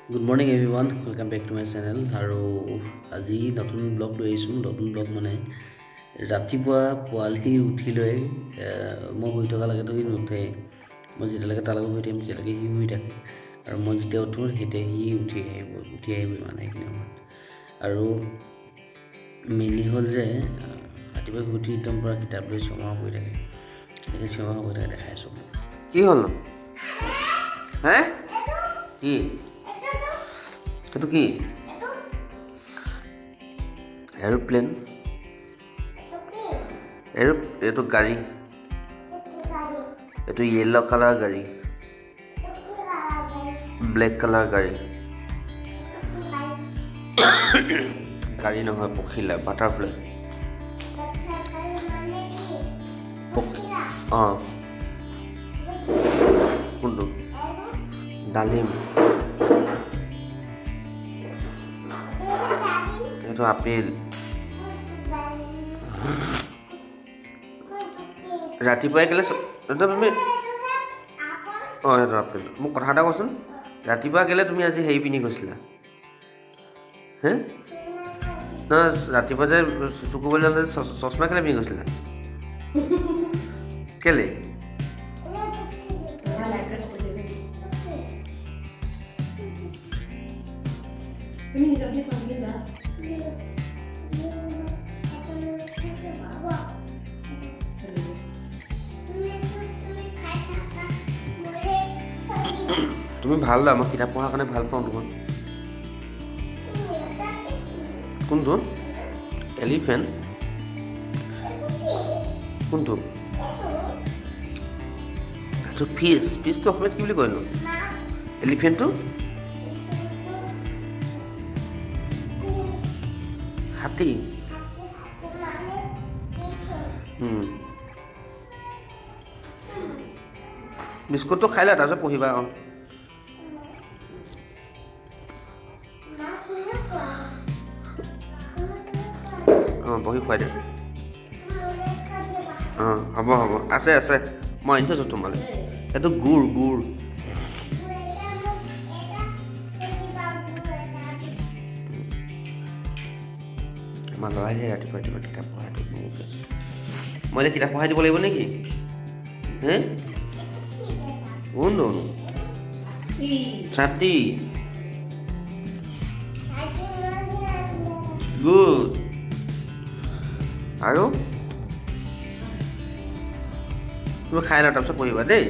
Good morning everyone, welcome back to my channel. আৰু আজি নতুন ব্লগ লৈ আহিছোঁ। নতুন ব্লগ মানে ৰাতিপুৱা পোৱালি উঠি লৈ মই শুই থকা লৈকেতো সি নুঠে। মই যেতিয়ালৈকে তাৰ লগত শুই থাকিম তেতিয়ালৈকে সি শুই থাকে, আৰু মই যেতিয়া উঠোঁ তেতিয়া সি উঠি আহিব, উঠি আহিবই মানে সেইখিনি সময়ত। আৰু মেইনলি হ'ল যে ৰাতিপুৱা শুই উঠি একদম পূৰা কিতাপ লৈ চিঞৰ কৰি থাকে, এনেকৈ চিঞৰ কৰি থাকে দেখাই আছোঁ। কি হ'ল হে? কি এইটো? কি এৰোপ্লেন? এইটো গাড়ী, এইটো য়েল্ল' কালাৰ গাড়ী, ব্লেক কালাৰ গাড়ী। গাড়ী নহয়, পখিলা, বাটাৰফ্লাই। অঁ, কোনটো? ডালিম। এইটো আপেল। ৰাতিপুৱাই কেলে তুমি? অঁ, সেইটো আপেল। মোক কথা এটা কচোন, ৰাতিপুৱা কেলে তুমি আজি হেৰি পিন্ধি গৈছিলা হে? নহয়, ৰাতিপুৱা যে চকু যাওঁতে চশমা কেলে পিন্ধি গৈছিলা? কেলে? তুমি ভাল লোৱা, মই কিতাপ পঢ়াৰ কাৰণে ভাল পাওঁ তোমাক। কোনটো? এলিফেণ্ট। কোনটো? এইটো ফিছ। ফিছটো অসমীয়াত কি বুলি কয়নো? এলিফেণ্টটো? হাতী। বিস্কুটটো খাই লোৱা, তাৰপিছত পঢ়িবা। অঁ, অঁ, বহি খুৱাই দে। অঁ, হ'ব হ'ব, আছে আছে, মই আনি থৈছোঁ তোমালৈ। এইটো গুড়, গুড়। আমাৰ ল'ৰাই ৰাতিপুৱা ৰাতিপুৱা কিতাপ পঢ়াই দিব। মই এতিয়া কিতাপ পঢ়াই দিব লাগিব নেকি? হে, কোনটো? ছাতি। গুড। আৰু তুমি খাই লোৱা, তাৰপিছত পঢ়িবা দেই।